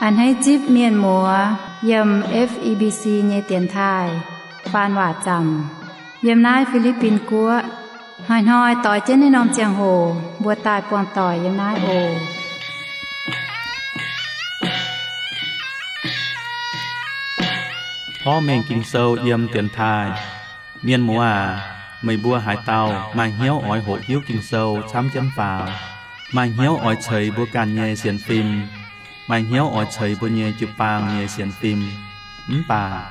A'hneiv zipv mienh muoz yiem F E B C nyei dienx taaih faan waac zaamc yiem naaiv Fi^li^bin Guoqv. Hnoi-hnoi doix jienv naaiv norm ziangh hoc mbuo daaih buangh doic yiem naaiv oc. Porv mengh Ging-Sou yiem dienx taaih. Mienh muoz aac, meih mbuo haaix dauh maaih hnyouv oix hoqc hiuv Ging-Sou camv jienv faaux, maaih hnyouv oix ceix mbuo ganh nyei sienx fim, maaih hnyouv oix ceix mbuo nyei jiu-baang nyei sienx fim, mv baac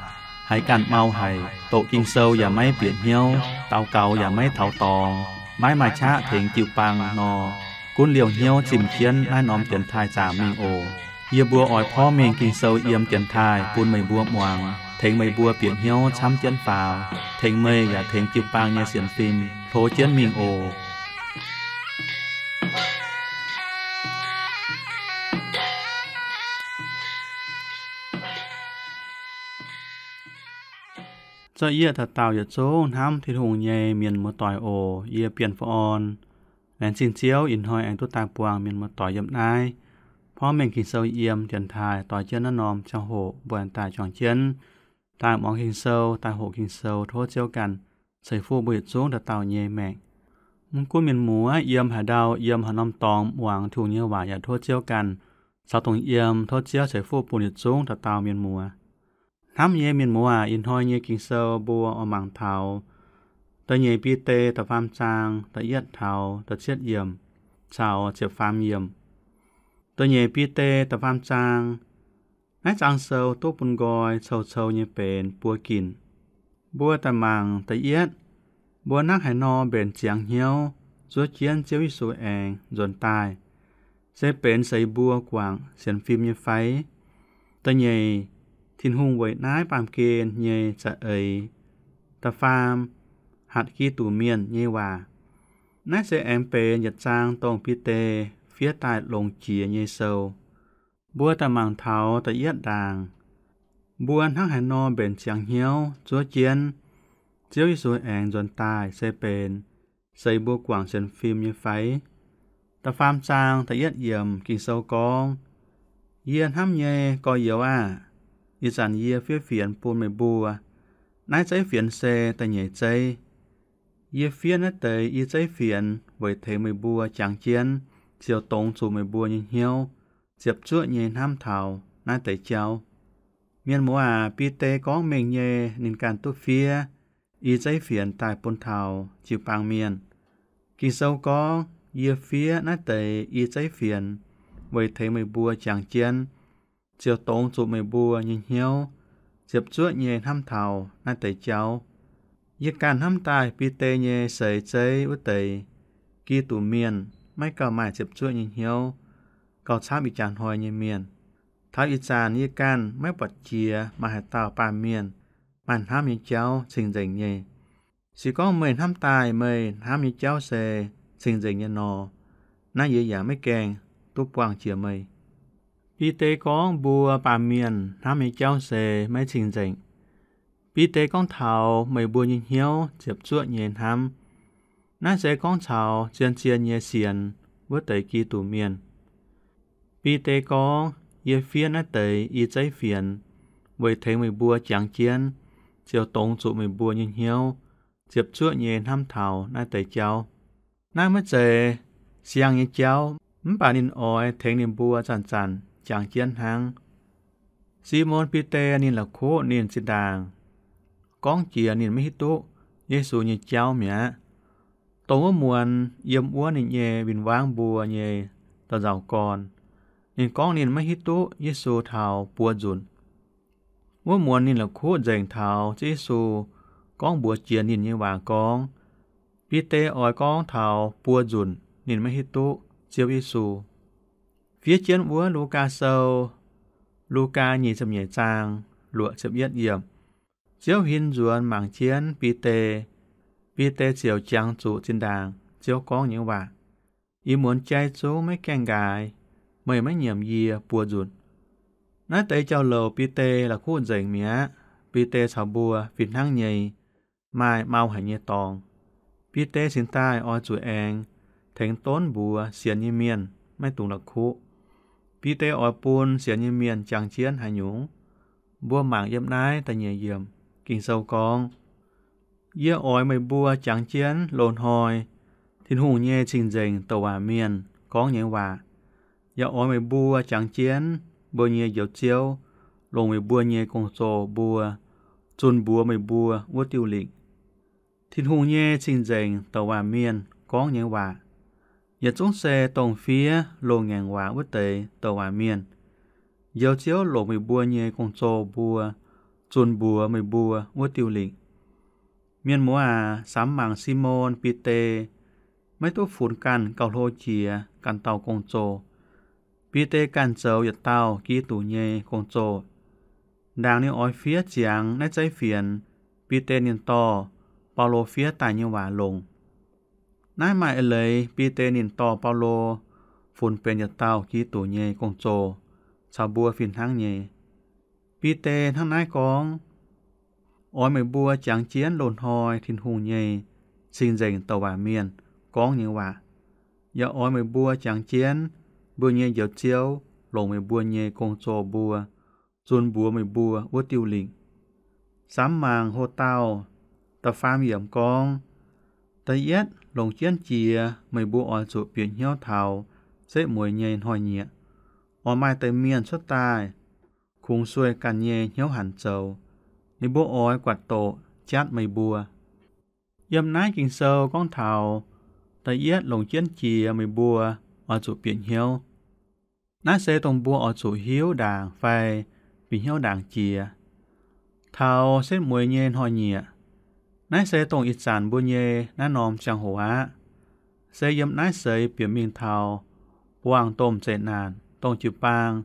haiz ganh mau haic, doqc Ging-Sou yaac maiv bieqc hnyouv, daux gaux yaac maiv taux dorngx, maiv maaih qaqv tengx jiu-baang nor, gunv liouh hnyouv zimh jienv naaiv norm dienx taaih zaamc mingh oc. Yie mbuo oix porv mengh Ging-Sou yiem dienx taaih bun meih mbuo muangx, tengx meih mbuo bieqc hnyouv camv jienv faaux, tengx meih yaac tengx jiu-baang nyei sienx fim hlo jienv mingh oc. Za'gengh dauh dauh yietc zungv hnamv Tin-Hungh nyei mienh muoz-doic oc. Yie Bienh Fu Orn laengz zingh Ziouv ih hnoi aengx duqv daaih buangh mienh muoz-doic yiem naaiv porv mengh Ging-Sou yiem dienx taaih doix jienv naaiv norm ziangh hoc mbuo aengx daaih juangc jienv daaih muangx Ging-Sou, daaih hoqc Ging-Sou. Tov Ziouv ganh ceix fuqv mbuo yietc zungv dauh dauh nyei maengc. Mv gunv mienh muoz yiem haaix ndau, yiem haaix norm dorngx muangx Tin-Hungh nyei waac yaac tov Ziouv ganh caux dongh yiem. Tov Ziouv ceix fuqv bun yietc zungv dauh dauh mienh muoz. Hnamv nyei mienh muoz aac, ih hnoi nyei Ging-Sou mbuo oix mangc taux da'nyeic Bide da'faam zaang da'yietv taux da'cietv yiemc caux ziepc faam yiemc. Da'nyeic Bide da'faam zaang. Naaiv zaang sou duqv bun nqoi cou-cou nyei benx buo ginc. Mbuo daaih mangc da'yietv, mbuo hnangv haaix nor mbenc ziangx hnyouv zuov jienv Ziouv Yesu aengx nzuonx daaih, se benx seix mbuo guangc sienx fim nyei fai? Da'nyeic, Tin-Hungh weic naaiv baamh gen nyei za'eix. Da'faam, hatc Giduc mienh nyei waac. Naaiv se aengx benx yietc zaang dongh Bide fiev daaih longx jiex nyei sou. Mbuo daaih mangc taux da'yietv ndaangc. Mbuo hnangv haaix nor mbenc ziangx hnyouv zuov jienv Ziouv Yesu aengx nzuonx daaih se benx seix mbuo guangc sienx fim nyei fai? Da'faam zaang da'yietv yiemc Ging-Sou gorngv, Yie hnamv nyei gorx-youz aah! Ih zanc yie fiev fienx bun meih mbuo. Naaiv zeiv fienx se da'nyeic zeiv. Yie fiev naaiv deix i zeiv fienx weic tengx meih mbuo jangx jienv, ziouc dongz zuqc meih mbuo nyei hnyouv ziepc zuoqv nyei hnamv taux naaiv deix jauv. Mienh muoz aac, Bide gorngv mengh nyei ninh ganh duqv fiev i zeiv fienx daaih bun taux jiu-baang mienh. Ging-Sou gorngv, Yie fiev naaiv deix i zeiv fienx weic tengx meih mbuo jangx jienv, ziouc dongz zuqc meih mbuo nyei hnyouv ziepc zuoqv nyei hnamv taux naaiv deix jauv. Yie ganh hnamv daaih Bide nyei seix zeiv wuov deix Giduc mienh maiv gauh maaih ziepc zuoqv nyei hnyouv gauh camv ih jaax hnoi nyei mienh. Taux ih zanc yie ganh maiv buatc jiex maaih haaix dauh baamh mienh maaih hnamv nyei jauv cing-nzengc nyei. Se gorngv meih hnamv daaih meih hnamv nyei jauv se cing-nzengc nyei nor, naaiv yie yaac maiv gaengh duqv buangh jiex meih. Bide gorngv mbuo baamh mienh hnamv nyei jauv se maiv cing-nzengc. Bide gorngv taux meih mbuo nyei hnyouv ziepc zuoqv nyei hnamv. Naaiv se gorngv caux zien-zien nyei sienx wuov deix Giduc mienh. Bide gorngv, Yie fiev naaiv deix i zeiv fienx weic tengx meih mbuo jangx jienv, ziouc dongz zuqc meih mbuo nyei hnyouv ziepc zuoqv nyei hnamv taux naaiv deix jauv. Naaiv maiv zeiz siang nyei jauv, mv baac ninh oix tengx ninh mbuo zanc-zanc jangx jienv hnangv. Simon Bide ninh la'kuqv ninh zinh ndaangc, gorngv jiex ninh maiv hiuv duqv Yesu nyei jauv mi'aqv. Dongh wuov muonz yiem wuov ninh nyei win-wangv mbuo nyei da'nzauc gorn, ninh gorngv ninh maiv hiuv duqv Yesu taux buo nzunc. Wuov muonz ninh la'kuqv nzengc taux Ziouv Yesu gorngv mbuox jiex ninh nyei waac gorngv, Bide oix gorngv taux buo nzunc ninh maiv hiuv duqv Ziouv Yesu. Fiev jienv wuov Lugaa Sou, Lugaa nyic ziepc nyeic zaang luoqc ziepc yietv yiemc. Ziouv huin nzuonx mangc jienv Bide, Bide ziouc jangx zuqc zinh ndaangc Ziouv gorngv nyei waac, Ih muonz jai zungv maiv gaengh nqaaix, meih maiv nyiemc yie buo nzunc. Naaiv deix jauv-louc Bide la'kuqv nzengc mi'aqv. Bide caux mbuo fih hnangv nyei maaih mau haic nyei dorngx. Bide cingx daaih oix zuqc aengx tengx donv mbuox sienx nyei mienh maiv dungx la'kuqv. Bide oix bun sienx nyei mienh jangx jienv haaix nyungc? Mbuo mangc yiem naaiv da'nyeic yiemc. Ging-Sou gorngv, Yie oix meih mbuo jangx jienv loz-hnoi Tin-Hungh nyei cing-nzengc douc waac mienh gorngv nyei waac. Yaac oix meih mbuo jangx jienv mbuo nyei Njoux Ziouv longc meih mbuo nyei gong-zoh mbuo zunh mbuox meih mbuo wuov diuh lingc. Tin-Hungh nyei cing-nzengc douc waac mienh gorngv nyei waac, yietc zungv se dongh fiev loz-ngaengc waac wuov deix douc waac mienh. Njoux Ziouv longc meih mbuo nyei gong-zoh mbuo zunh mbuox meih mbuo wuov diuh lingc. Mienh muoz aac, samx mangc Simon Bide maiv duqv funx ganh gauh hlo jiex ganh dauh gong-zoh. Bide ganh zoux yietc dauh Giduc nyei gong-zoh. Ndaangc ninh oix fiev ziangx naaiv zeiv fienx, Bide ninh dorh Baulo fiev daaih nyei waac longc. Naaiv maaih eix leiz Bide ninh dorh Baulo funx benx yietc dauh Giduc nyei gong-zoh caux mbuo fih hnangv nyei. Bide hnangv naaiv gorngv, Oix meih mbuo jangx jienv loz-hnoi Tin-Hungh nyei cing-nzengc douc waac mienh gorngv nyei waac. Yaac oix meih mbuo jangx jienv mbuo nyei Njoux Ziouv longc meih mbuo nyei gong-zoh mbuo zunh mbuox meih mbuo wuov diuh lingc. Samx mangc hoc dauh da'faam yiemc gorngv, Da'yietv longc jienv jiex meih mbuo oix zuqc bieqc hnyouv taux setv mueiz nyei hnoi-nyieqc, oix maaih deix mienh cuotv daaih kungx sueih ganh nyei hnyouv hanc zoux. Ninh mbuo oix guatc doqc jatv meih mbuo. Yiem naaiv Ging-Sou gorngv taux da'yietv longc jienv jiex meih mbuo oix zuqc bieqc hnyouv. Naaiv se dongh mbuo oix zuqc hiuv ndaangc fai bieqc hnyouv ndaangc jiex. Taux setv mueiz nyei hnoi-nyieqc, naaiv se dongh ih zanc mbuo nyei naaiv norm ziangh hoc aqv. Se yiem naaiv seix bieqc mingh taux buangh domh zeqc naanc, dongh jiu-baang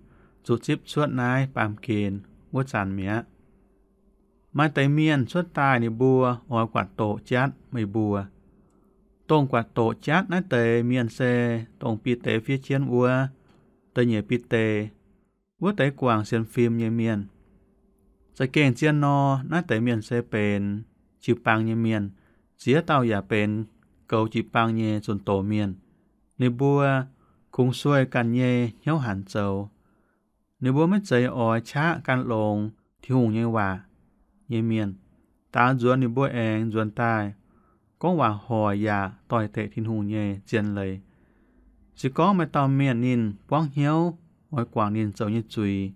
zuqc zipv cuotv naaiv baamh gen wuov zanc mi'aqv. Maaih deix mienh cuotv daaih ninh mbuo oix guatc doqc jatv meih mbuo. Dongh guatc doqc jatv naaiv deix mienh se dongh Bide fiev jienv wuov, da'nyeic Bide, wuov deix guangc sienx fim nyei mienh. Za'gengh zien nor, naaiv deix mienh se benx jiu-baang nyei mienh, ziex dauh yaac benx goux jiu-baang nyei zunc doz mienh. Ninh mbuo kungx sueih ganh nyei hnyouv hanc zoux. Ninh mbuo maiv zeiz oix qaqv gan longx Tin-Hungh nyei waac nyei mienh. Daaux nzuonx ninh mbuo aengx nzuonx daaih gorngv waac hoic yaac doix-dekc Tin-Hungh nyei zien leiz. Se gorngv maaih dauh mienh ninh buangv hnyouv oix guangc ninh zoux nyei zuiz,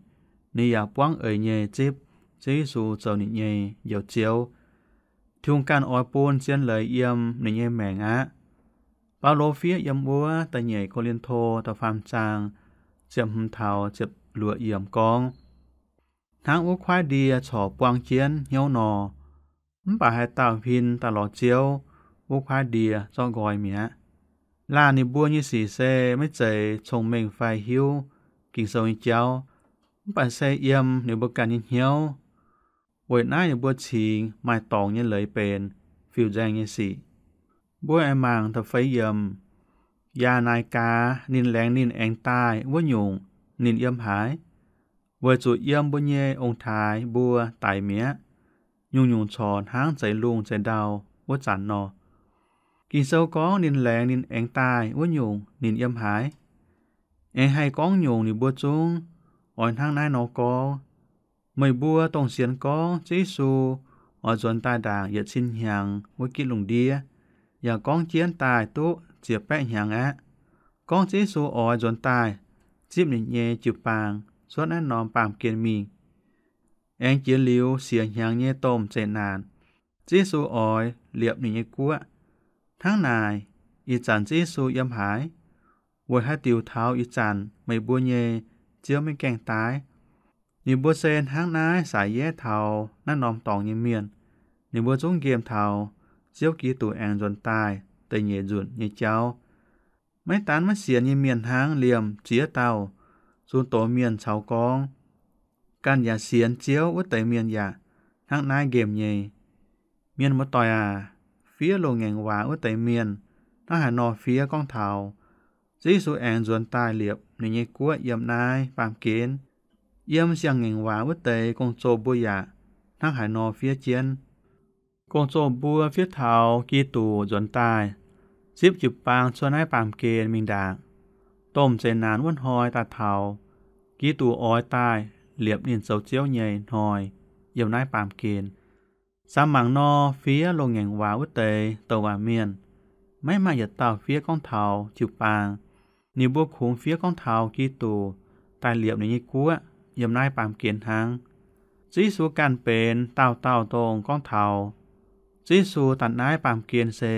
ninh yaac buangv eix nyei zipv Ziouv Yesu zoux ninh nyei Njoux Ziouv. Tin-Hungh ganh oix bun zien leiz yiem ninh nyei maengc aqv. Baulo fiev yiem wuov da'nyeic Ko^lin^to da'faam zaang ziepc hmz taux ziepc luoqc yiemc gorngv, Hnangv wuov kuaaiv ndie corc buang jienv hnyouv nor, mv baac haaix dauh huin daaih lorz Ziouv, wuov kuaaiv ndie zorqv nqoi mi'aqv. Laanh ninh mbuo nyei sic se maiv zeiz cong-mengh fai hiuv Ging-Sou nyei jauv, mv baac se yiem ninh mbuo ganh nyei hnyouv. Weic naaiv ninh mbuo cingx maaih dorngx nyei leiz benx fiuv-nzaeng nyei sic. Mbuo aengx mangc da'feix yiemc, Yaac naaic gaax ninh laengz ninh aengx daaih wuov nyungc, ninh yiem haaix? Weic zuqc yiem mbuo nyei ong-taaix mbuo daic mi'aqv. Nyungc-nyungc corc hnangv zeix lungh zeix ndau wuov zanc nor. Ging-Sou gorngv ninh laengz ninh aengx daaih wuov nyungc, ninh yiem haaix? Aengx haih gorngv nyungc ninh mbuo zungv oix hnangv naaiv nor gorngv. Meih mbuo dongh sienx gorngv Ziouv Yesu oix nzuonx daaih ndaangc yietc cin hnyangx wuov gitv lungh ndiev, yaac gorngv jienv daaih duqv ziepc baeqv hnyangx aqv. Gorngv Ziouv Yesu oix nzuonx daaih zipv ninh nyei jiu-baang cuotv naaiv norm baamh gen mingh. Aengx jiex liuz siec hnyangx nyei domh zeqc naanc, Ziouv Yesu oix liepc ninh nyei guoqv. Hnangv naaic, ih zanc Ziouv Yesu yiem haaix? Weic haaix diuc taux ih zanc meih mbuo nyei Ziouv maiv gaengh daaih? Ninh mbuo se hnangv naaiv saaix yeiv taux naaiv norm dorngx nyei mienh. Ninh mbuo zungv nqemh taux Ziouv Giduc aengx nzuonx daaih da'nyeic nzunc nyei jauv. Maiv daan maiv sienx nyei mienh hnangv, liemh ziex dauh zunc doz mienh caux gorngv, ganh yaac sienx Ziouv wuov deix mienh yaac hnangv naaiv nqemh nyei. Mienh muoz-doic aac, fiev loz-ngaengc waac wuov deix mienh hnangv haaix nor fiev gorngv taux Ziouv Yesu aengx nzuonx daaih liepc ninh nyei guoqv yiem naaiv baamh gen? Yiem siang-ngaengc waac wuov deix gong-zoh mbuo yaac hnangv haaix nor fiev jienv. Gong-zoh mbuo fiev taux Giduc nzuonx daaih zipv jiu-baang cuotv naaiv baamh gen mingh ndaangc, domh zeqc naanc wuov hnoi daaih taux, Giduc oix daaih liepc ninh zoux Ziouv nyei hnoi yiem naaiv baamh gen. Samx mangc nor, fiev loz-ngaengc waac wuov deix douc waac mienh, maiv maaih yietc dauh fiev gorngv taux jiu-baang. Ninh mbuo kungx fiev gorngv taux Giduc daaih liepc ninh nyei guoqv yiem naaiv baamh gen hnangv. Ziouv Yesu ganh benx dauh dauh dongh gorngv taux Ziouv Yesu daaih naaiv baamh gen se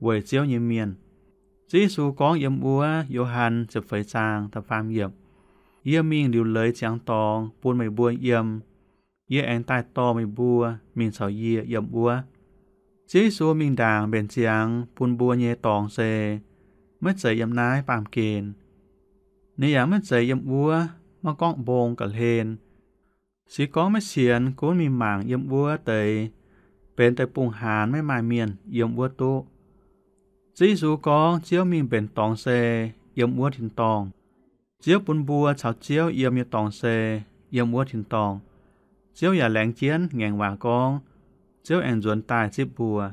weic Ziouv nyei mienh. Ziouv Yesu gorngv yiem wuov Yo^han ziepc feix zaang da'faam yiemc, Yie mingh liuc leiz ziangx dorngx bun meih mbuo yiem. Yie aengx daaih dorh meih mbuo mingh caux yie yiem wuov. Ziouv Yesu mingh ndaangc mbenc ziangx bun mbuo nyei dorngx se maiv zeiz yiem naaiv baamh gen. Ninh yaac maiv zeiz yiem wuov, maiv gorngv mbong ga'hlen. Se gorngv maiv sienx gunv mingh mangc yiem wuov deix benx deic-bung-haanz maiv maaih mienh yiem wuov duqv. Ziouv Yesu gorngv Ziouv mingh mbenc dorngx se yiem wuov tin-dorngh. Ziouv bun mbuo caux Ziouv yiem nyei dorngx se yiem wuov tin-dorngh. Ziouv yaac laengz jienv ngaengc waac gorngv, Ziouv aengx nzuonx daaih zipv mbuo.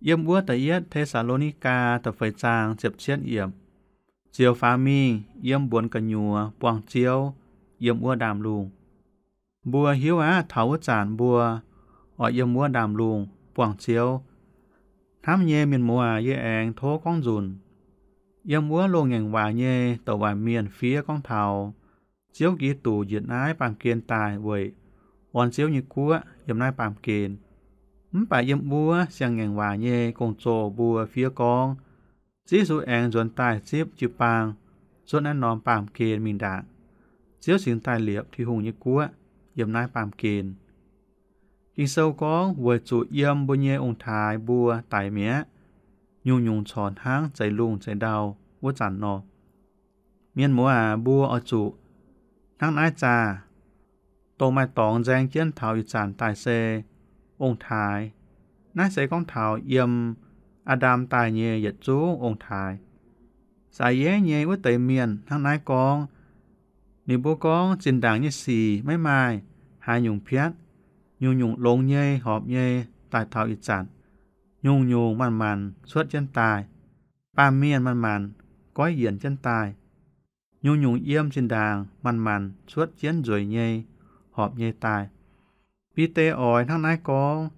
Yiem wuov da'yietv Te^saa^lo^ni^gaa da'feix zaang ziepc cietv yiemc, Ziouc faaux mingh yiem mbuonx gu'nyuoz buangh Ziouv yiem wuov ndaamv-lungh. Mbuo hiuv aqv, taux wuov zanc mbuo oix yiem wuov ndaamv-lungh buangh Ziouv. Hnamv nyei mienh muoz aac, yie aengx tov gorngv nzunc. Yiem wuov loz-ngaengc waac nyei douc waac mienh fiev gorngv taux Ziouv Giduc njiec naaiv baamh gen daaih weic orn Ziouv nyei guoqv yiem naaiv baamh gen. Mv baac yiem wuov siang-ngaengc waac nyei gong-zoh mbuo fiev gorngv, Ziouv Yesu aengx nzuonx daaih zipv jiu-baang cuotv naaiv norm baamh gen mingh ndaangc. Ziouv cingx daaih liepc Tin-Hungh nyei guoqv yiem naaiv baamh gen. Ging-Sou gorngv, weic zuqc yiem mbuo nyei ong-taaix mbuo daix mi'aqv, nyungc-nyungc corc hnangv zeix lungh zeix ndau wuov zanc nor. Mienh muoz aac, mbuo oix zuqc hnangv naaiv zaah. Dongh maaih dorngx nzaeng jienv taux ih zanc daaih se ong-taaix. Naaiv se gorngv taux yiem Aa^ndam daaih nyei yietc zungv ong-taaix. Saaix yeiv nyei wuov deix mienh hnangv naaiv gorngv. Ninh mbuo gorngv zinh ndaangc nyei sic maiv maaih haaix nyungc piatv, nyungc-nyungc longx nyei horpc nyei daaih taux ih zanc, nyungc-nyungc manc-manc cuotv jienv daaih, baamh mienh manc-manc goiv yienc jienv daaih, nyungc-nyungc yiem zinh ndaangc manc-manc cuotv jienv nzueic nyei horpc nyei daaih. Bide oix hnangv naaiv gorngv,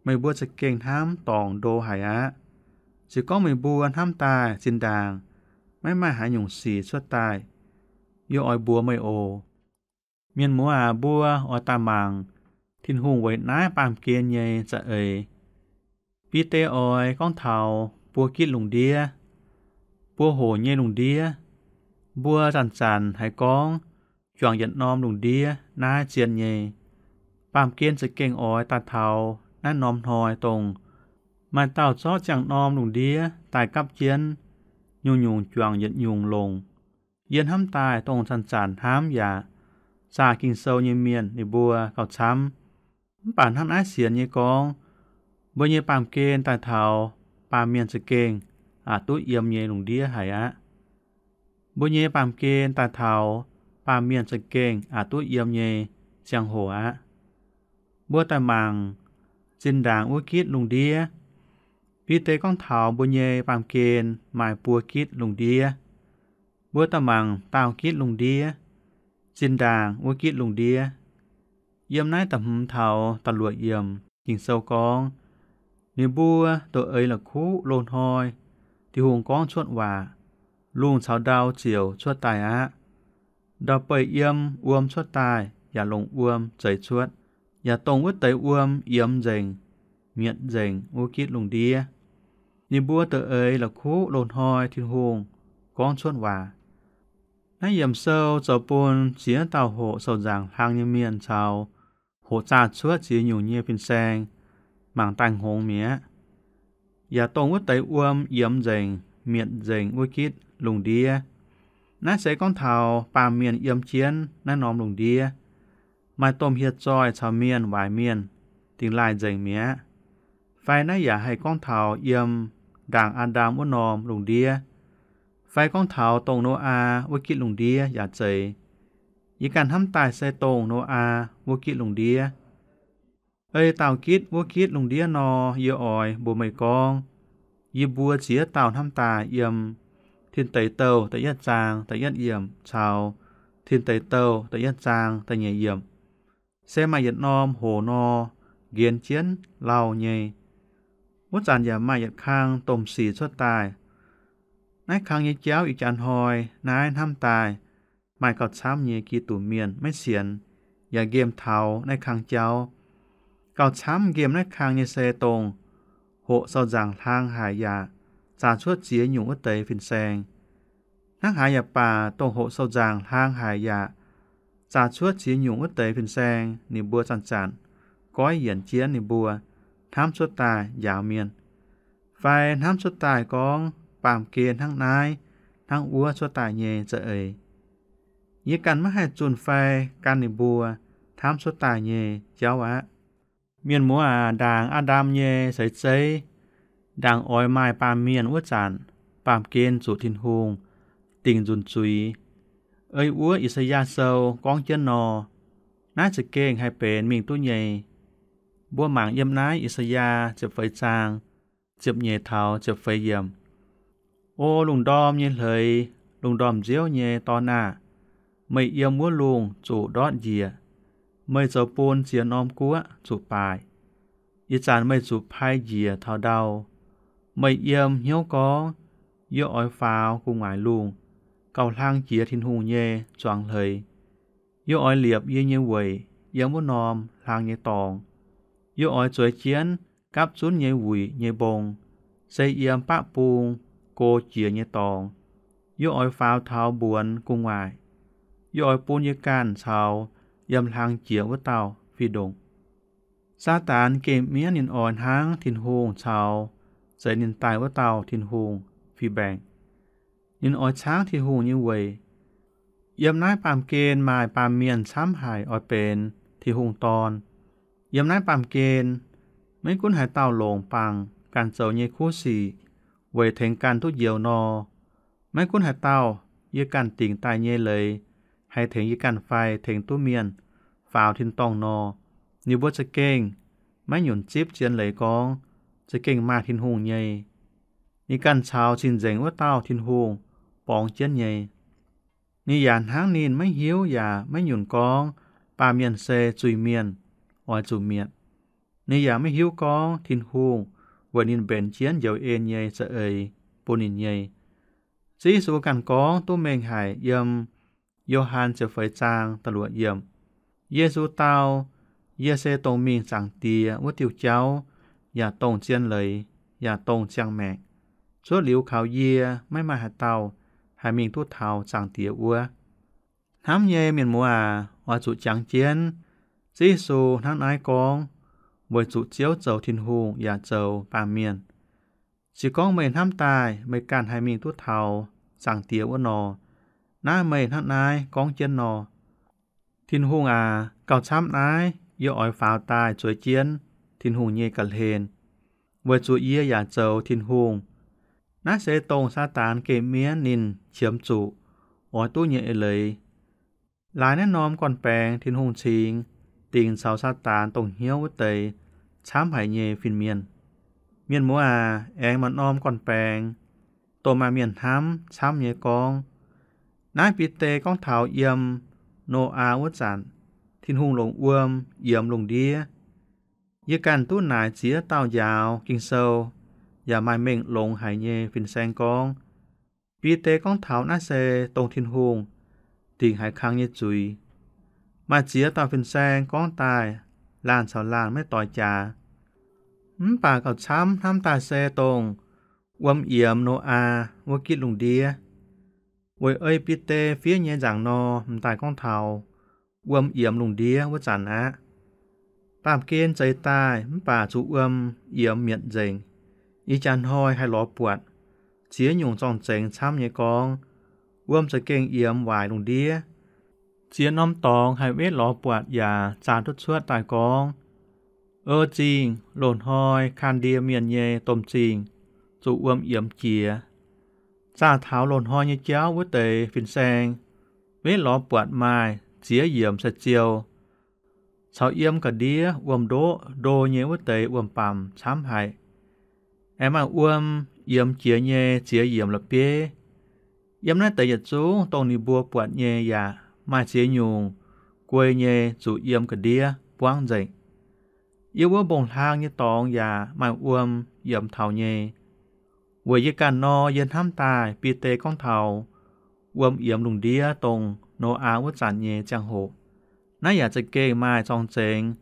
meih mbuo za'gengh hnamv dorngc ndo haic aqv. Se gorngv meih mbuo hnamv daaih zinh ndaangc maiv maaih haaix nyungc sic cuotv daaih, yie oix mbuox meih oc. Mienh muoz aac, mbuo oix daaih mangc Tin-Hungh weic naaiv baamh gen nyei za'eix. Bide oix gorngv taux buo gitv lungh ndiev, buo hoc nyei lungh ndiev. Mbuo zanc-zanc haiz gorngv juangc yietc norm lungh ndiev naaiv zien nyei. Baamh gen za'gengh oix daaih taux naaiv norm hnoi dongh maaih dauh zorqv ziangh norm lungh ndiev daaih gapv jienv, nyungc-nyungc juangc yietc nyungc longc. Yie hnamv daaih dongh zanc-zanc hnamv yaac zaah Ging-Sou nyei mienh ninh mbuo gauh camv. Mv baac hnangv naaiv sienx nyei gorngv, mbuo nyei baamh gen daaih taux baamh mienh za'gengh aqc duqv yiem nyei lungh ndiev haic aqv. Mbuo nyei baamh gen daaih taux baamh mienh za'gengh aqc duqv yiem nyei ziangh hoc aqv. Mbuo daaih mangc zinh ndaangc wuov gitv lungh ndiev. Bide gorngv taux mbuo nyei baamh gen maaih buo gitv lungh ndiev. Mbuo daaih mangc daauh gitv lungh ndiev, zinh ndaangc wuov gitv lungh ndiev. Yiem naaiv da'hmz taux da'luoqc yiemc Ging-Sou gorngv, ninh mbuo doqc eix la'kuqv loz-hnoi Tin-Hungh gorngv cuotv waac, lungh caux ndau ziouc cuotv daaih aqv. Ndau-beih yiem wuom cuotv daaih yaac longc wuom zeix cuotv, yaac dongh wuov deix wuom yiemx nzengc, mietc nzengc wuov gitv lungh ndiev. Ninh mbuo doqc eix la'kuqv loz-hnoi Tin-Hungh gorngv cuotv waac. Naaiv yiemc sou zoux bun ziex dauh hoqc sou-nzaangc hlang nyei mienh caux hoqc zaah cuotv ziex nyungc nyei fin-saeng mangc daaih hngongx mi'aqv. Yaac dongh wuov deix wuom yiemx nzengc, mietc nzengc wuov gitv lungh ndiev. Naaiv se gorngv taux baamh mienh yiem jienv naaiv norm lungh ndiev. Maaih domh hieh zoih caux mienh waaic mienh dingh laaih nzengc mi'aqv. Fai naaiv yaac haih gorngv taux yiem ndaangc Aa^ndam wuov norm lungh ndiev, fai gorngv taux dongh Noaa wuov gitv lungh ndiev yaac zeiz. Yie ganh hnamv daaih se dongh Noaa wuov gitv lungh ndiev. Ei dauh gitv wuov gitv lungh ndiev nor, yie oix mbuox meih gorngv, yie mbuo ziex dauh hnamv daaih yiem Tin Deic Douh da'yietv zaang da'yietv yiemc caux Tin Deic Douh da'yietv zaang da'nyeic yiemc. Se maaih yietc norm hoc nor, nqenx jienv lauh nyei. Wuov zanc yaac maaih yietc kang domh sic cuotv daaih. Naaiv kang nyei jauv ih jaax hnoi naaiv hnamv daaih maaih gauh camv nyei Giduc mienh maiv sienx yaac nqemh taux naaiv kang jauv. Gauh camv nqemh naaiv kang nyei se dongh hoqc sou-nzaangc hlang haic yaac zaah cuotv ziex nyungc wuov deix fin-saeng. Hnangv haaix yaac baac, dongh hoqc sou-nzaangc hlang haic yaac zaah cuotv ziex nyungc wuov deix fin-saeng, ninh mbuo zanc-zanc goiv yienc jienv ninh mbuo hnamv cuotv daaih njaaux mienh, fai hnamv cuotv daaih gorngv baamh gen hnangv naaiv hnangv wuov cuotv daaih nyei za'eix. Yie ganh maiv haih zunh fai gan ninh mbuo hnamv cuotv daaih nyei jauv aqv. Mienh muoz aac, ndaangc Aa^ndam nyei seix zeiv, ndaangc oix maaih baamh mienh wuov zanc, baamh gen zuqc Tin-Hungh dingc nzunc zuiz. Ei wuov I^saa^yaa Sou gorngv jienv nor, naaiv za'gengh haih benx mingh duqv nyei. Mbuo mangc yiem naaiv I^saa^yaa ziepc feix zaang, ziepc nyeic taux ziepc feix yiemc. O lungh ndorm nyei hleix, lungh ndorm nziouv nyei dorn aah! Meih yiem wuov lungh zuqc ndortv njiec. Meih zoux bun ziex norm guoqv zuqc baaic. Ih zanc meih zuqc pai njiec taux ndau. Meih yiem hnyouv gorngv, yie oix faaux gu'nguaaic lungh, gauh hlang jiex Tin-Hungh nyei zuangx hleix. Yie oix liepc yie nyei weic yiem wuov norm hlang nyei dorngx. Yie oix zueiz jienv gapv zunv nyei wuic nyei mbong, se yiem baqv bung go jiex nyei dorngx. Yie oix faaux taux mbuonx gu'nguaaic. Yie oix bun yie ganh caux yiem hlang jiex wuov dauh fih ndongc. Saadaan geh mienv ninh oix hnangv Tin-Hungh caux zeix ninh daaih wuov dauh Tin-Hungh fih mbaengc. Ninh oix caangv Tin-Hungh nyei weic. Yiem naaiv baamh gen maaih baamh mienh camv haic oix benx Tin-Hungh dorn. Yiem naaiv baamh gen, maiv gunv haaix dauh longc bangc ganh zoux nyei kuv sic weic tengx ganh duqv njoux nor, maiv gunv haaix dauh yie ganh dingc daaih nyei leiz haih tengx yie ganh fai tengx duqv mienh faaux tin-dorngh nor, ninh mbuo za'gengh maiv nyunc zipv zien leiz gorngv za'gengh maaih Tin-Hungh nyei. Ninh ganh caux cing-nzengc wuov dauh Tin-Hungh borngz jienv nyei. Ninh yaac hnangv ninh maiv hiuv yaac maiv nyunc gorngv baamh mienh se zuiz-mienh, oix zuqc mietc. Ninh yaac maiv hiuv gorngv Tin-Hungh weic ninh mbenc jienv njoux en nyei za'eix bun ninh nyei. Ziouv Yesu ganh gorngv duqv mengh haic yiem Yo^han ziepc feix zaang da'luoqc yiemc. Yesu dau, Yie se dongh mingh Zaangc Diex wuov diuh jauv, yaac dongh zien leiz, yaac dongh ziangh maengc. Cuotv liuz kaux yie, maiv maaih haaix dauh haih mingh duqv taux Zaangc Diex wuov. Hnamv nyei mienh muoz aac, oix zuqc jangx jienv. Ziouv Yesu hnangv naaiv gorngv weic zuqc Ziouv zoux Tin-Hungh yaac zoux baamh mienh. Se gorngv meih hnamv daaih meih ganh haih mingh duqv taux Zaangc Diex wuov nor, naaiv meih hnangv naaiv gorngv jienv nor. Tin-Hungh aac, gauh camv naaiv yie oix faaux daaih zueiz jienv Tin-Hungh nyei ga'hlen, weic zuqc yie yaac zoux Tin-Hungh. Naaiv se dongh Saadaan geh mienv ninh qiemx zuqc oix duqv nyei eix leiz. Laaix naaiv norm gorn-baengx Tin-Hungh cingx dingc caux Saadaan dongh hnyouv wuov deix camv haic nyei fin-mienh. Mienh muoz aac, aengx maaih norm gorn-baengx dongh maaih mienh hnamv camv nyei gorngv. Naaiv Bide gorngv taux yiem Noyaa wuov zanc, Tin-Hungh longc wuom yiemx lungh ndiev. Yie ganh duqv naaic ziex dauh njaaux Ging-Sou yaac maaih mengh longx haic nyei fin-saeng gorngv, Bide gorngv taux naaiv se dongh Tin-Hungh dingc haiz kang nyei zuiz. Maaih ziex dauh fin-saeng gorngv daaih laanh caux laanh maiv doix jaax. Mv baac gauh camv hnamv daaih se dongh wuom yiemx Noyaa wuov gitv lungh ndiev. Weic ei Bide fiev nyei nzaangc nor, m'daaih gorngv taux wuom yiemx lungh ndiev wuov zanc aqv. Baamh gen zeix daaih mv baac zuqc wuom yiemx mietc nzengc. Ih jaax hnoi haih lorz buatc ziex nyungc zorng-zengx camv nyei gorngv, wuom za'gengh yiemx waaic lungh ndiev. Ziex norm dorngx haih wetv lorz buatc yaac zaah duqv cuotv daaih gorngv, o zingh, loz-hnoi Kaa^ndie Mienh nyei domh zingh zuqc wuom yiemx jiex. Zaah taux loz-hnoi nyei jauv wuov deix fin-saeng, wetv lorz buatc maaih ziex yiemx sai-ziou, caux yiem ga'ndiev wuom-ndoqv ndo nyei wuov deix wuom-bamc camv haic. Aengx maaih wuom yiemx jiex nyei ziex yiemx la'bieiv. Yiem naaiv deix yietc zungv dongh ninh mbuo buatc nyei yaac maaih ziex nyungc guei nyei zuqc yiem ga'ndiev buangv nzengc. Yiem wuov mbong-hlang nyei dorngx yaac maaih wuom yiemx taux nyei. Weic yie ganh nor, yie hnamv daaih Bide gorngv taux wuom yiemx lungh ndiev dongh Noyaa wuov zanc nyei ziangh hoc. Naaiv yaac za'gengh maaih zorng-zengx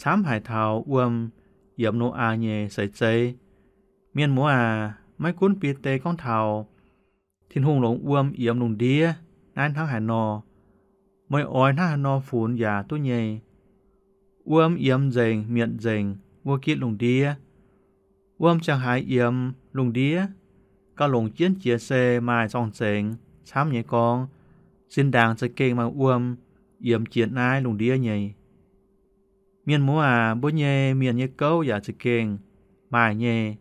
camv haic taux wuom yiemx Noyaa nyei seix zeiv. Mienh muoz aac, maiv gunv Bide gorngv taux Tin-Hungh longc wuom yiemx lungh ndiev naaiv hnangv haaix nor, meih oix hnangv haaix nor funx yaac duqv nyei. Wuom yiemx nzengc, mietc nzengc wuov gitv lungh ndiev. Wuom ziangh haaix yiemx lungh ndiev, gauh longc jienv jiex se maaih zorng-zengx camv nyei gorngv, zinh ndaangc za'gengh maaih wuom yiemx jiex naaiv lungh ndiev nyei. Mienh muoz aac, mbuo nyei mienh nyei gouv yaac za'gengh maaih nyei.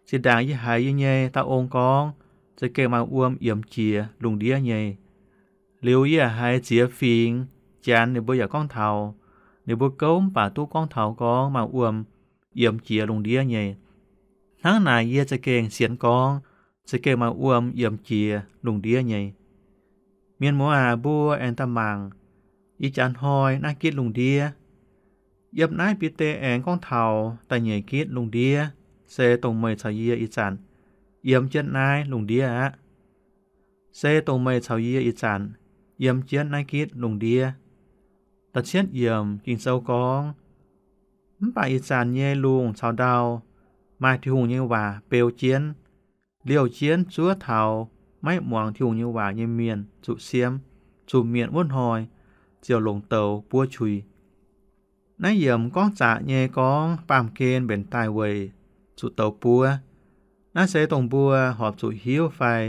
Zinh ndaangc yie haiz yie nyei dauh ong gorngv, za'gengh maaih wuom yiemx jiex lungh ndiev nyei. Liuz yie haiz ziex fingx Janx ninh mbuo yaac gorngv taux ninh mbuo gouv mv baac duqv gorngv taux gorngv maaih wuom yiemx jiex lungh ndiev nyei. Hnangv naaic yie za'gengh sienx gorngv za'gengh maaih wuom yiemx jiex lungh ndiev nyei. Mienh muoz aac, mbuo aengx daaih mangc ih jaax hnoi naaiv gitv lungh ndiev. Yiem naaiv Bide aengx gorngv taux da'nyeic gitv lungh ndiev, se dongh meih caux yie ih zanc yiem jienv naaiv lungh ndiev aqv. Se dongh meih caux yie ih zanc yiem jienv naaiv gitv lungh ndiev. Da'cietv yiemc Ging-Sou gorngv, mv baac ih zanc nyei lungh caux ndau maaih Tin-Hungh nyei waac beu jienv, liouh jienv zuov taux maiv muangx Tin-Hungh nyei waac nyei mienh zuqc siemv. Zuqc mietc wuov hnoi ziouc longc douz buov qui. Naaiv yiemc gorngv zaqc nyei gorngv baamh gen mbenc daaih weic zuqc douz buov. Naaiv se dongh mbuo horpc zuqc hiuv fai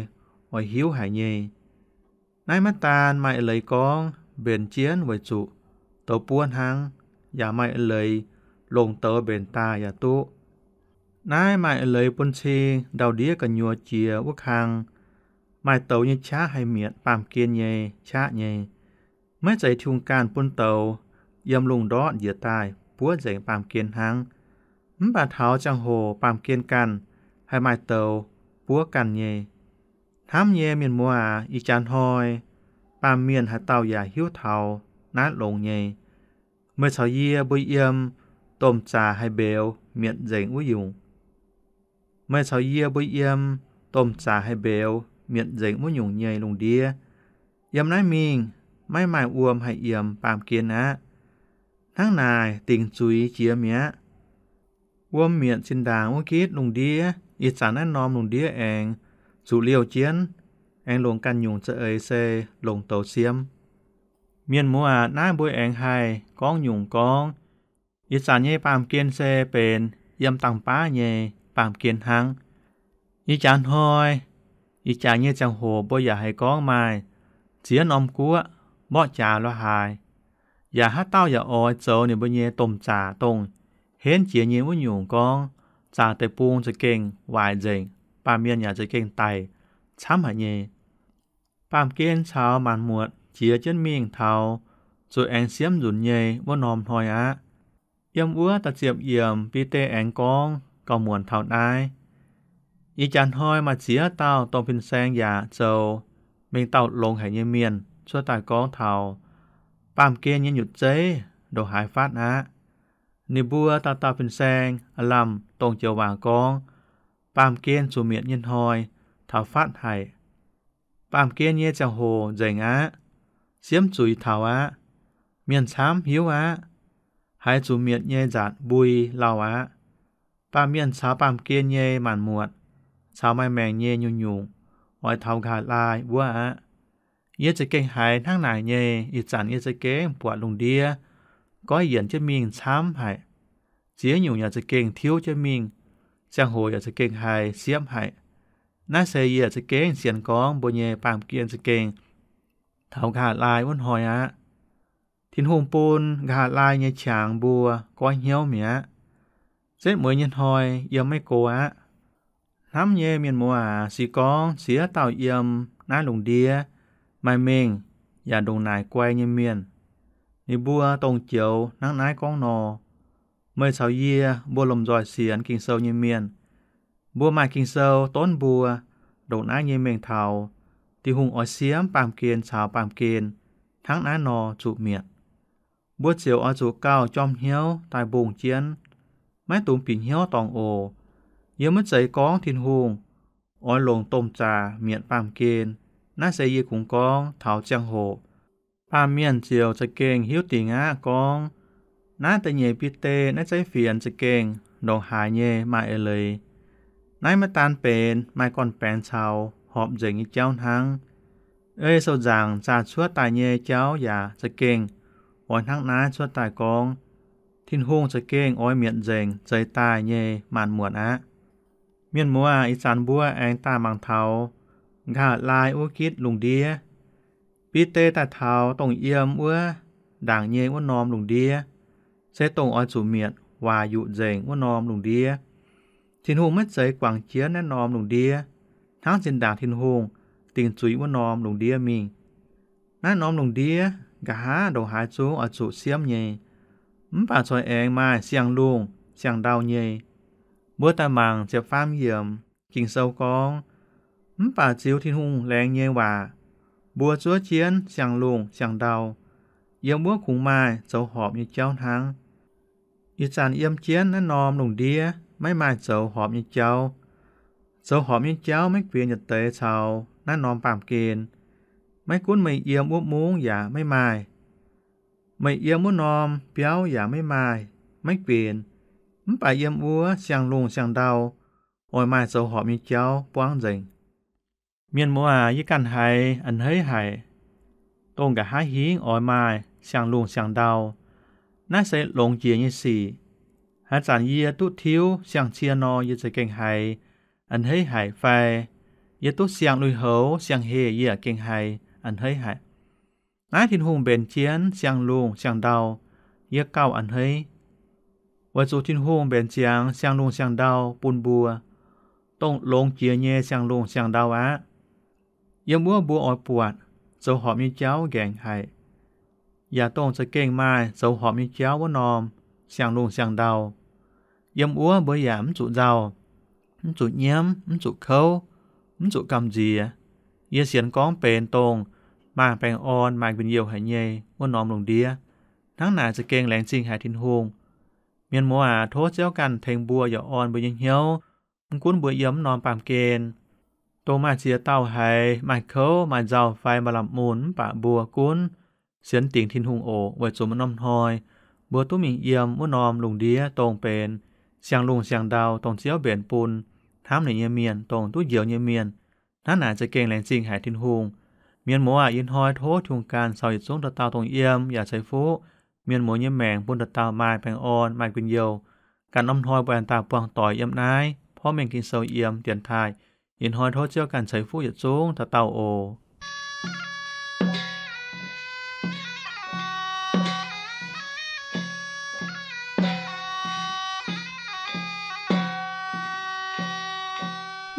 oix hiuv haic nyei. Naaiv maiv daan maaih eix leiz gorngv mbenc jienv weic zuqc douz buov hnangv, yaac maaih eix leiz longc douz mbenc daaih yaac duqv. Naaiv maaih eix leiz bun cing ndau-ndiev gu'nyuoz jiex wuov kang, maaih douz nyei qaqv haih mietc baamh gen nyei qaqv nyei. Maiv zeiz Tin-Hungh ganh bun douz yiem lungh ndortv njiec daaih buov nzengc baamh gen hnangv. Mv baac taux ziangh hoc baamh gen ganh haih maaih douz buov ganh nyei. Hnamv nyei mienh muoz aac, ih jaax hnoi baamh mienh haaix dauh yaac hiuv taux naaiv longx nyei. Meih caux yie mbuo yiem domh zaqc haih mbeux mietc nzengc wuov nyungc. Meih caux yie mbuo yiem domh zaqc haih mbeux mietc nzengc wuov nyungc nyei lungh ndiev. Yiem naaiv mingh maiv maaih wuom haih yiemx baamh gen aqv. Hnangv naaic dingc zuiz jiex mi'aqv. Wuom mietc zinh ndaangc wuov gitv lungh ndiev, ih zanc naaiv norm lungh ndiev aengx zuqc liouh jienv, aengx longc ganh nyungc za'eix se longc douz siemv. Mienh muoz aac, naaiv mbuo aengx haih gorngv nyungc gorngv, ih zanc nyei baamh gen se benx yiem dangh baav nyei baamh gen hnangv. Ih jaax hnoi, ih jaax nyei ziangh hoc mbuo yaac haih gorngv maaih ziex norm guoqv mborqv jaax lorz haaix, yaac haaix dauh yaac oix zoux ninh mbuo nyei domh zaqc dongh henv jiex nyei wuov nyungc gorngv, zaqc deic-bung za'gengh waaic nzengc, baamh mienh yaac za'gengh daic camv haic nyei. Baamh gen caux maanc muotc jiex jienv mingh taux zuqc aengx siemv nzunc nyei wuov norm hnoi aqv. Yiem wuov da'ziepc yiemc Bide aengx gorngv gauh muonc taux naaiv. Ih jaax hnoi maaih ziex dauh domh fin-saeng yaac zoux mengh dauh longx haic nyei mienh cuotv daaih gorngv taux baamh gen nyei nyutc zeiv ndongc haaix fatv aqv. Ninh mbuo dauh dauh fin-saeng aav lamh dongh joux waac gorngv, baamh gen zuqc mietc nyei hnoi taux fatv haic. Baamh gen nyei ziangh hoc nzengc aqv. Siemv zuiz taux aqv. Mienh camv hiuv aqv. Haiz zuqc mietc nyei nzatc mbui lauh aqv. Baamh mienh caux baamh gen nyei maanc muotc, caux maaih maengc nyei nyungc-nyungc, oix taux nqa'haav laai wuov aqv. Yie za'gengh haiz hnangv naaic nyei, ih zanc yie za'gengh buatc lungh ndiev goiv yienc jienv mingh camv haic. Ziex nyungc yaac za'gengh tiuv jienv mingh, ziangh hoc yaac za'gengh haih siepv haic. Naaiv se yie za'gengh sienx gorngv mbuo nyei baamh gen za'gengh taux nqa'haav laai wuov hnoi aqv. Tin-Hungh bun nqa'haav laai nyei qangx mbuo goiv hnyouv mi'aqv. Setv mueiz nyei hnoi yiem maiv go aqv. Hnamv nyei mienh muoz aac, se gorngv ziex dauh yiem naaiv lungh ndiev maaih mengh yaac ndongc naaic guai nyei mienh, ninh mbuo dongh joux hnangv naaiv gorngv nor, meih caux yie mbuo lomh nzoih sienx Ging-Sou nyei mienh, mbuo maaih Ging-Sou donv mbuo ndongc naaiv nyei mengh taux Tin-Hungh oix siemv baamh gen caux baamh gen hnangv naaiv nor zuqc mietc. Mbuo ziouc oix zuqc gauh jorm hnyouv daaih mbungh jienv, maiv dungx bieqc hnyouv dorngc oc. Yie maiv zeiz gorngv Tin-Hungh oix longc domh zaqc mietc baamh gen. Naaiv se yie kungx gorngv taux ziangh hoc. Baamh mienh ziouc za'gengh hiuv dingc aqv gorngv, naaiv da'nyeic Bide naaiv zeiv fienx za'gengh ndongc haaix nyei maaih eix leiz. Naaiv maiv daan benx maaih gorn-baengx caux horpc nzengc nyei jauv hnangv. Ei sou nzaangc zaah cuotv daaih nyei jauv yaac za'gengh oix hnangv naaiv cuotv daaih gorngv, Tin-Hungh za'gengh oix mietc nzengc zeix daaih nyei maanc muotc aqv. Mienh muoz aac, ih zanc mbuo aengx daaih mangc taux nqa'haav laai wuov gitv lungh ndiev. Bide daaih taux dongh yiem wuov ndaangc nyei wuov norm lungh ndiev, se dongh oix zuqc mietc waaic yuqc nzengc wuov norm lungh ndiev. Tin-Hungh maiv zeiz guangc jienv naaiv norm lungh ndiev hnangv zinh ndaangc Tin-Hungh dingc zuiz wuov norm lungh ndiev mingh. Naaiv norm lungh ndiev nqa'haav ndongc haaix zungv oix zuqc siemv nyei, mv baac corc aengx maaih siang-lungh siang-ndau nyei. Mbuo daaih mangc ziepc faam yiemc Ging-Sou gorngv, mv baac ziux Tin-Hungh laengz nyei waac, mbuo zuov jienv siang-lungh siang-ndau, yiem wuov kungx maaih zoux horpc nyei jauv hnangv. Ih zanc yiem jienv naaiv norm lungh ndiev maiv maaih zoux horpc nyei jauv. Zoux horpc nyei jauv maiv guinx yietc deix caux naaiv norm baamh gen. Maiv gunv meih yiem wuov mungv yaac maiv maaih, meih yiem wuov norm biauv yaac maiv maaih, maiv guinx, mv baac yiem wuov siang-lungh siang-ndau oix maaih zoux horpc nyei jauv buangv nzengc. Mienh muoz aac, yie ganh haiz a'hneiv haic, dongh nqa'haav hingv oix maaih siang-lungh siang-ndau. Naaiv se longx jiex nyei sic. Haaix zanc yie duqv tiuv siang-cie nor, yie za'gengh haiz a'hneiv haic fai yie duqv siang lui-houx siang-heh yie gengh haiz a'hneiv haic. Naaiv Tin-Hungh mbenc jienv siang-lungh siang-ndau, yie gauh a'hneiv. Weic zuqc Tin-Hungh mbenc ziangx siang-lungh siang-ndau bun mbuo, dongh longx jiex nyei siang-lungh siang-ndau aqv. Yiem wuov mbuo oix buatc zoux horpc nyei jauv nqaengc haic, yaac dongh za'gengh maaih zoux horpc nyei jauv wuov norm siang-lungh siang-ndau. Yiem wuov mbuo yaac mv zuqc nzauh, mv zuqc nyiemv, mv zuqc kouv, mv zuqc gamh nziex. Yie sienx gorngv benx dongh maaih baengh orn, maaih njien-youh haic nyei wuov norm lungh ndiev. Hnangv naaic za'gengh laengz zingh haic Tin-Hungh. Mienh muoz aac, tov Ziouv ganh tengx mbuo yaac orn mbuo nyei hnyouv. Mv gunv mbuo yiem wuov norm baamh gen, dongh maaih ziex dauh haiz maaih kouv, maaih nzauh fai maaih lamh mun, mv baac mbuo gunv sienx dingc Tin-Hungh oc, weic zuqc maaih norm hnoi mbuo duqv mingh yiem wuov norm lungh ndiev dongh benx siang-lungh siang-ndau, dongh Ziouv mbenc bun hnamv ninh nyei mienh, dongh duqv njoux nyei mienh. Hnangv naaic za'gengh laengz zingh haic Tin-Hungh. Mienh muoz aac, ih hnoi tov Tin-Hungh ganh caux yietc zungv dauh dauh dongh yiem yaac ceix fuqv mienh muoz nyei maengc bun dauh dauh maaih baengh orn, maaih njien-youh. Ganh norm hnoi mbuo aengx daaih buangh doic yiem naaiv porv mengh Ging-Sou yiem dienx taaih. Ih hnoi tov Ziouv ganh ceix fuqv yietc zungv dauh dauh oc.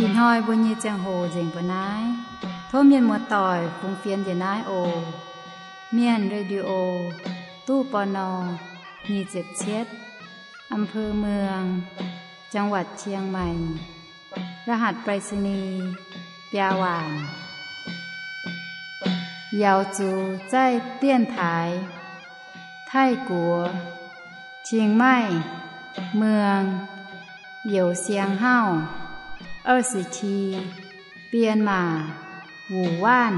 Ih hnoi mbuo nyei ziangh hoc nzengc mbuo naaiv. Tov mienh muoz-doic fungx fienx njiec naaiv oc. Mienh Radio, ตู้ ปณ. nyic ziepc cietv, อำเภอเมือง จังหวัดเชียงใหม่ รหัสไปรษณีย์ biaa waanc. 瑶族在电台 Taiv-Guoqv เชียงใหม่เมือง Youz Siang Hauv 二十七 Bienh Maac Wuc Waanv